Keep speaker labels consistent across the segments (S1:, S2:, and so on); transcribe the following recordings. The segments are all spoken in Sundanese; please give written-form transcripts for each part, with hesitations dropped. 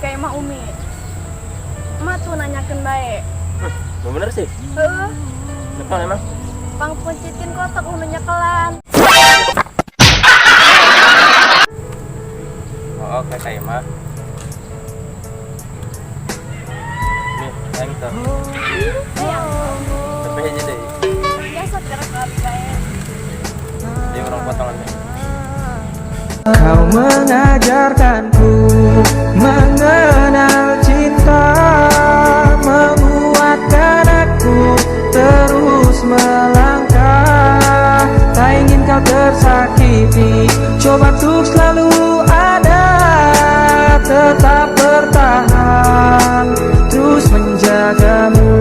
S1: ka imah Umi. Emak tuh nanyakeun bae.
S2: Bener sih.
S1: Heeh,
S2: Betul emang.
S1: Pangpencitkeun kotak nu nyekelan.
S2: Oh, oke kayak mah. Nih, yang itu.
S1: Hayang.
S2: Tapi aja deh.
S1: Biasa gerak abi bae.
S2: Dia orang potongan deh.
S3: Kau mengajarkanku mengenal cinta, menguatkan aku terus melangkah. Tak ingin kau tersakiti, coba untuk selalu ada, tetap bertahan, terus menjagamu.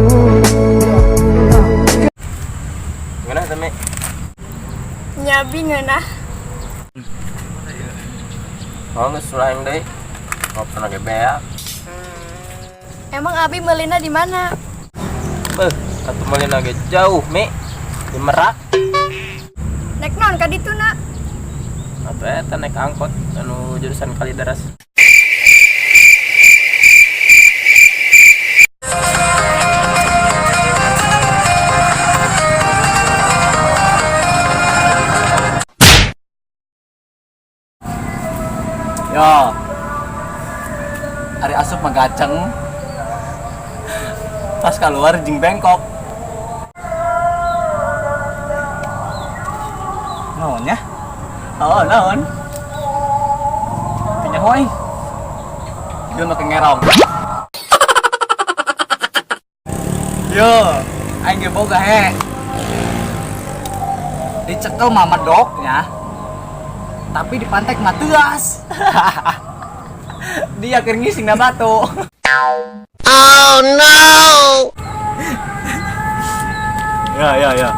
S2: Gimana Temi?
S1: Nyabi ngeunah.
S2: Oh, nggak surah yang deh. Mau pernah gebeak.
S1: Emang abi meulina di mana?
S2: Beuh, atuh meulina ge jauh, Mi. Di Merak.
S1: Nek naon ka ditu na?
S2: Atuh eta naik angkot anu jurusan Kalideres.
S4: Yo. Ari asup mah gaceng. Pas keluar jeung bengkok. Naon nya? Oh, naon? Teu nyaho aing. Dia make ngerong. Yo, aing ge boga he. Dicekel mah medok nya. Tapi dipantek mah teuas. Dia keur ngising na batu.
S5: Oh no!
S4: Ya, ya, ya.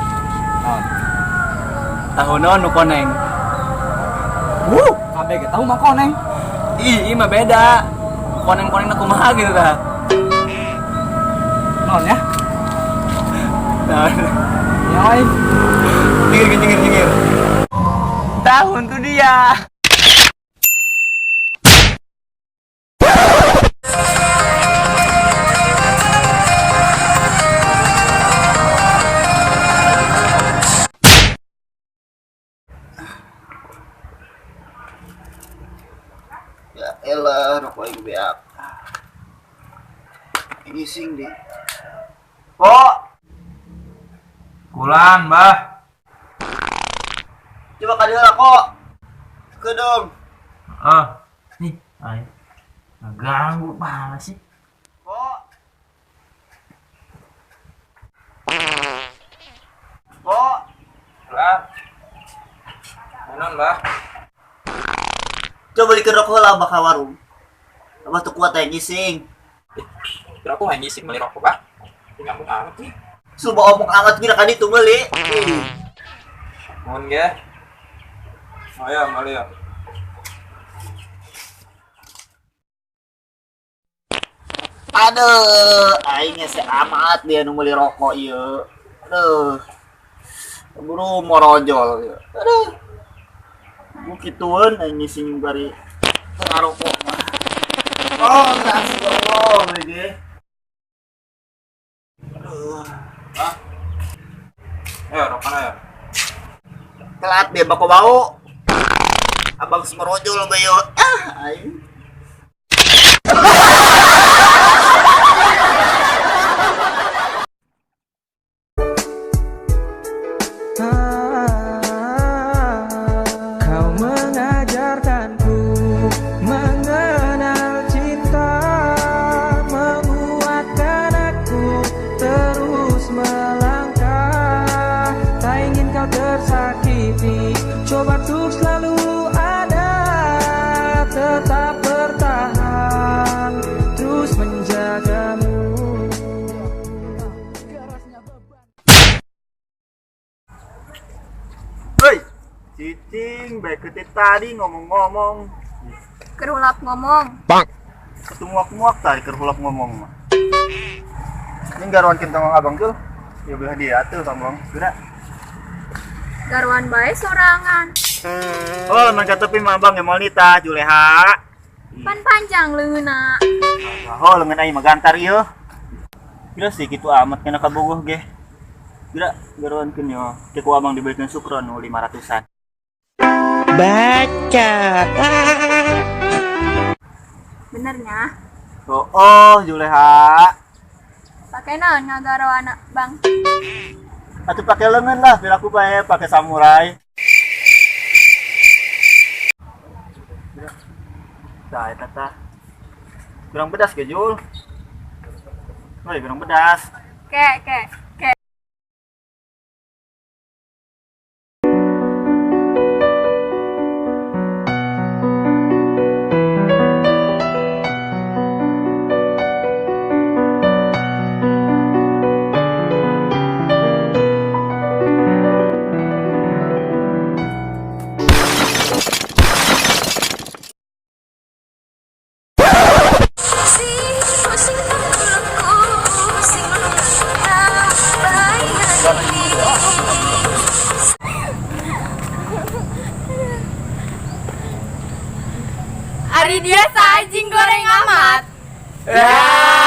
S4: Naon? Tahu naon nu koneng? Wuh, kabeh ge tahu mah koneng. Ih, ieu mah beda. Koneng-konengna kumaha gitu tah. Naon ya? Naon? Ya, aing. Jingir, jingir, jingir. Tahun tuh dia.
S5: Ya elah, rokok aing beak. Ngising deh. Kok?
S2: Kulan, Bah.
S5: Coba ka dieu lah, kok. Kedong.
S2: Ah, nih, ayo. Ngeganggu banget sih.
S5: Kok? Kok?
S2: Lah. Naon, Bah?
S5: Coba belikan rokok lah bakal warung. Abah tuh kuat aing ngising.
S2: Kira aku main ngising beli rokok, Bah. Ini ngambung amat nih.
S5: Sumpah omong amat kira kan itu beli.
S2: Mohon ge. Oh ya, malu ya.
S5: Aduh, aing hese amat dia nu meuli rokok ieu. Aduh. Buru morojol ieu. Aduh. Bu kitueun aing ngising bari ngarokok mah. Oh, astagfirullah ge. Aduh.
S2: Hah? Ayo, rokok ayo.
S5: Telat dia bako bau. Abang semorojol bayo. Ah, aing.
S3: Kau mengajarkanku mengenal cinta, menguatkan aku terus melangkah. Tak ingin kau tersakiti, coba untuk selalu ada, tetap bertahan, terus menjagamu.
S5: Hei, cicing, baik ketik tadi ngomong-ngomong.
S1: Kerulap ngomong.
S5: Ketumuak-muak tadi kerulap ngomong mah. Ini garuan kentong abang tuh. Ya belah dia tuh sambung. Gerak.
S1: Garuan bae sorangan.
S5: Oh, emang kata tepi mah abang ya mau nita Juleha.
S1: Pan panjang leungeuna.
S5: Oh, lengan aing magantar ieu. Gila sih kitu amat kena kabogoh ge. Gila, garoankeun yo. Teh ku abang dibelikeun sukron nu 500-an.
S3: Baca.
S1: Benernya?
S5: Oh, oh Juleha.
S1: Pakai naon ngagaroana, Bang?
S5: Atuh pakai lengan lah, biar aku bae pakai samurai. Nah, eta tah. Kurang pedas ge, Jul. Woi, kurang pedas.
S1: Ke, ke, ke. Ari dia anjing goreng amat.
S4: Ya.